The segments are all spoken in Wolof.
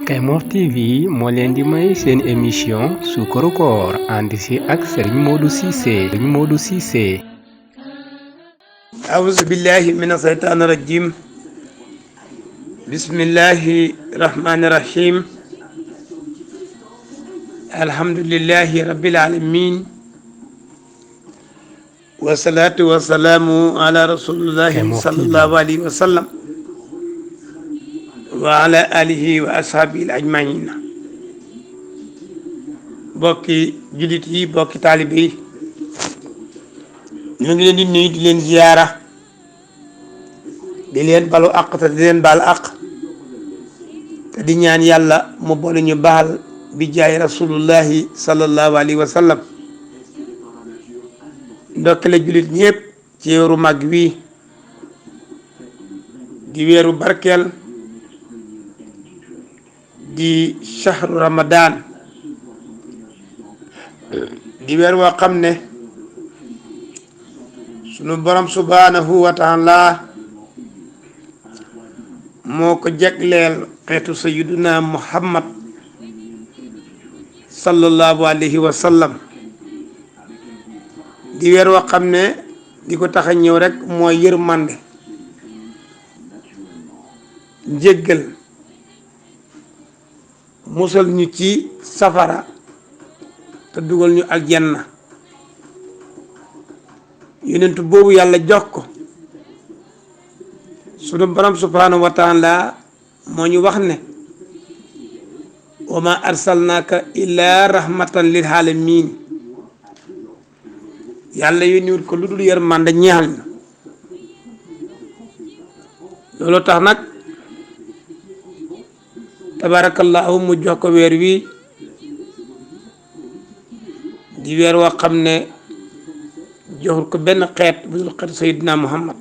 Kaymoor TV moo leen di may seen émission Suukaru Koor ànd si ak Serigne Modou Cissé. أعوذ بالله من الشيطان الرجيم بسم الله الرحمن الرحيم الحمد لله رب العالمين والصلاة والسلام على رسول الله صلى الله عليه وسلم وعلى آله وأصحابه الأجمعين bokki julit yi bokki taalibe yi ñu ngi leen di nuyu di leen ziyaara di leen balu àq te di leen baal àq te di ñaan yàlla mu boole ñu baal bi jaay rasulullahi sallallahu alayhi wa sallam ndokkale julit ñëpp ci weeru mag wi di weeru barkeel di shahru ramadan di weer woo xam ne sunu borom subhanahu wa taala moo ko jagleel xeetu sayyiduna muhammad sallallahu alayhi wa sallam di weer woo xam ne di ko tax a ñëw rek mooy yërmande njéggal musal ñu ci safara te dugal ñu aljanna yonent boobu yàlla jox ko sunu borom subhanahu wa taala moo ñu wax ne wa ma arsalnaaka illa rahmatan lil alamin yàlla yónniwul ko lu dul yërmande ñeexal ñu loolu tax nag tabarakallahu mu jox ko weer wi di weer woo xam ne joxul ko benn xeet bu dul xeetu Seydina Muhammad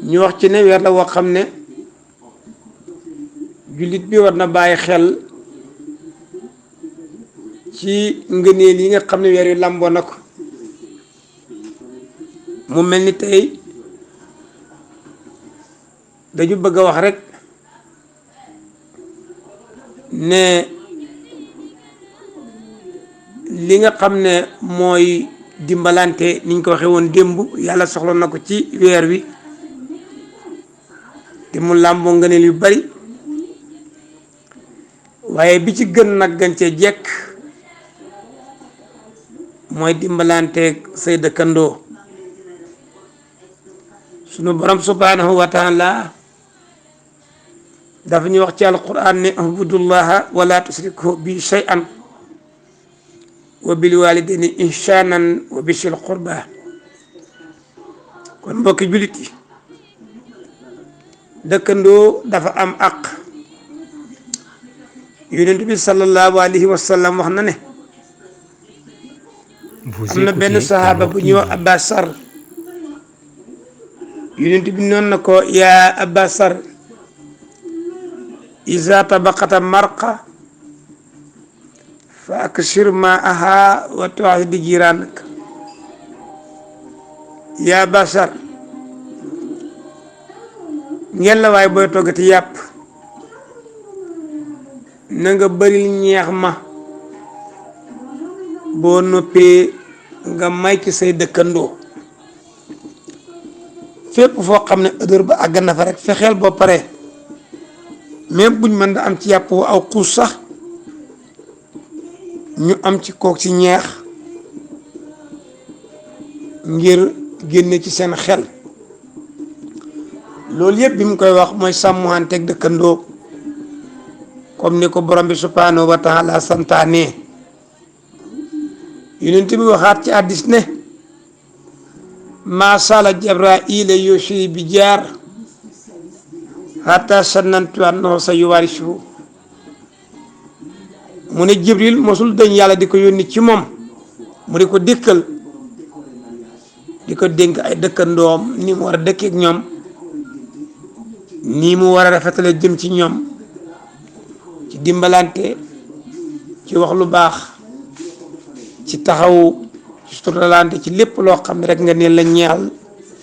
ñu wax ci ne weer la woo xam ne jullit bi war na bàyyi xel ci ngëneel yi nga xam ne weer wi làmboo na ko mu mel ni tey dañu bëgg a wax rek ne li nga xam ne mooy dimbalante niñ ko waxee woon démb yàlla soxla na ko ci weer wi te mu làmboo ngëneel yu bari waaye bi ci gën nag gën cee jekk mooy dimbalante say dëkkandoo sunu borom subhanahu wa taala dafa ñu wax ci alquran ne ubudullaha wala tusriku bi shay'an wa bil walidayni ihsanan wa bisil qurba kon mbokki jullit yi dëkkandoo dafa am àq yonent bi sallallahu alayhi wa sallam wax na ne am na benn sahaaba bu ñuy wax Abbasar yonent bi noonu na ko yaa Abbasar iza tabaqata marqa fa aksir maaha wa tu'ahid jiranaka yaa Bashar ngeen la waaye booy toggati yàpp na nga bëril ñeex ma boo noppee nga may ci say dëkkandoo fépp foo xam ne odeur ba àgg na fa rek fexeel boo pare même buñ mën da am ci yàpp aw xuus sax ñu am ci kook ci ñeex ngir génne ci seen xel loolu yëpp bi mu koy wax mooy sàmmanteeg dëkkandoo comme ni ko borom bi subhanahu wa taala santaane yonent bi waxaat ci hadiis ne maa sala Jibrayil yusi bi jaar hatta sannantu annahu sa yuwarisuhu mu ne Jibril mosul dañ yàlla di ko yónni ci moom mu di ko dikkal di ko dénk ay dëkkandoom ni mu war a dëkkeek ñoom nii mu war a rafetale jëm ci ñoom ci dimbalante ci wax lu baax ci taxaw ci suturalante ci lépp loo xam ne rek nga ne la ñeexal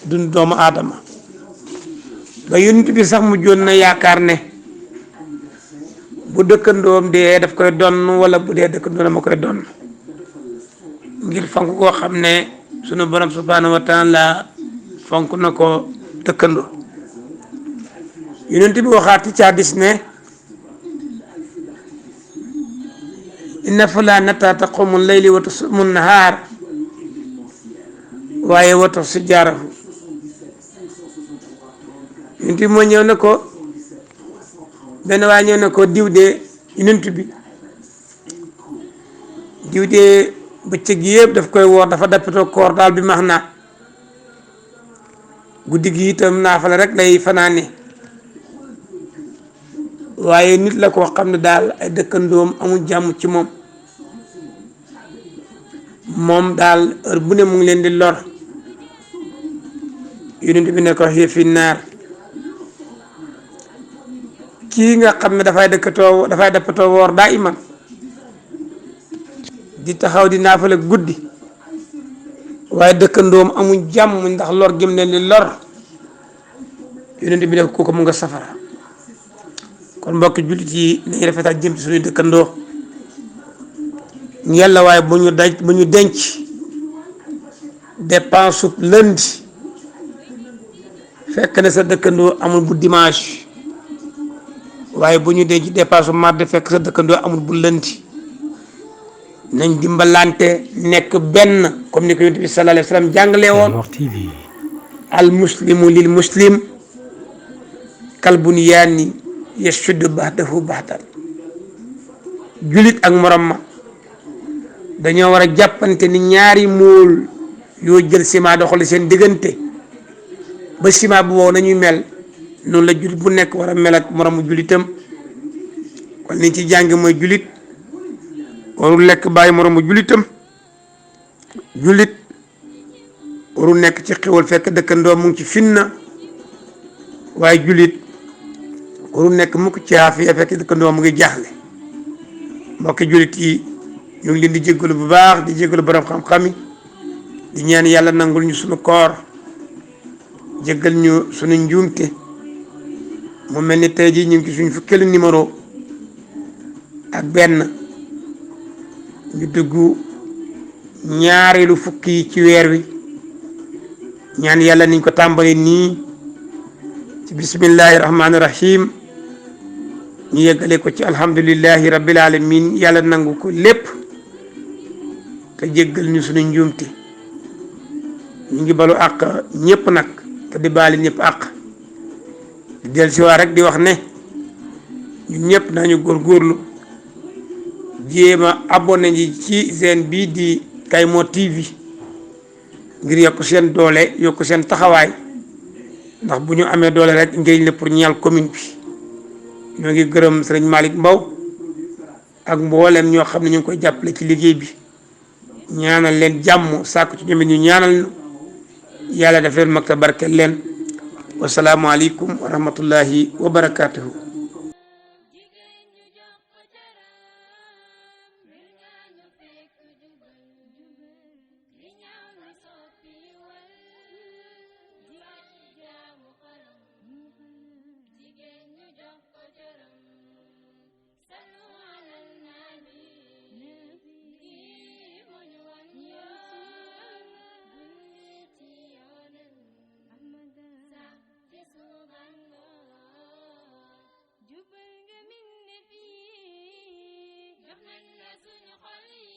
dund doomu aadama ba yonent bi sax mujjoon na yaakaar ne bu dëkkandoom dee daf koy donn wala bu dee dëkkandoo ma koy donn ngir fonk koo xam ne sunu borom subhanahu wa taala fonk na ko dëkkandoo. yonent bi waxaat ci hadiis ne inna fulaanata taqumu layli wa tasumu nahaar waaye wa tax si jaarahu. yonent bi moo ñëw na ko benn waaye ñëw na ko diw de yonent bi diw de bëccëg yëpp daf koy woor dafa dappatoo koor daal bi max naa guddi gi itam naafala rek lay fanaane waaye nit la koo xam ne daal ay dëkkandoom amul jàmm ci moom daal heure bu ne mu ngi leen di lor. yonent bi ne ko hiya fi naar. kii nga xam ne dafay dappatoo woor daa iman di taxaw di naafale guddi waaye dëkkandoom amul jàmm ndax lor gim leen di lor yonent bi ne ko kooku mu nga safara. kon mbokki jullit yi nañu rafetal jëm ci suñuy dëkkandoo yàlla waaye bu ñu denc dépense su lundi fekk na sa dëkkandoo amul bu dimanche waaye bu ñu denc dépense su mardi fekk sa dëkkandoo amul bu lundi. nañ dimbalante nekk benn comme ni ko yonent bi sallallahu alayhi wa sallam jàngalee woon al muslimu lil muslim kal bunyaani yashuddu ba'dahu ba'dan. julit ak morom ma dañoo war a jàppante ni ñaari mool yoo jël ciment doxali seen diggante ba ciment bu wow nañuy mel noonu la julit bu nekk war a mel ak moromu julitam. kon liñ ci jàng mooy julit warul lekk bàyyi moromu julitam. julit warul nekk ci xewal fekk dëkkandoo mu ngi ci finna waaye julit warul nekk mukk ci aafiya fekk dëkkandoo mu ngi jaaxle. mbokki julit yi ñu ngi leen di jéggalu bu baax di jéggalu borom xam-xam yi di ñaan yàlla nangul ñu suñu koor jéggal ñu suñu njuumte. mu mel ni tey jii ñu ngi ci suñu fukkeelu numéro ak benn ñu dugg ñaareelu fukki yi ci weer wi ñaan yàlla niñ ko tàmbali nii ci bismillahi rahmaani rahim ñu yeggale ko ci alhamdulillahi rabbil alamin. yàlla nangu ko lépp te jéggal ñu suñu njuumte. ñu ngi balu àq ñëpp nag te di baali ñëpp àq di del si waa rek di wax ne ñun ñëpp nañu góorgóorlu jéem a abonné ji ci seen bii di Kaymo TV ngir yokk seen doole yokk seen taxawaay ndax bu ñu amee doole rek njëriñ la pour ñeel commune bi. ñoo ngi gërëm sëriñ Malick Mbow ak mboolem ñoo xam ne ñu ngi koy jàppale ci liggéey bi ñaanal leen jàmm sàkku ci ñoom ñu ñaanal yàlla def leen mag te barkeel leen. wasalaamualeykum wa rahmatullahi wa barakaatuhu. jubal nga min ne fii jox nañ la suñu xol yi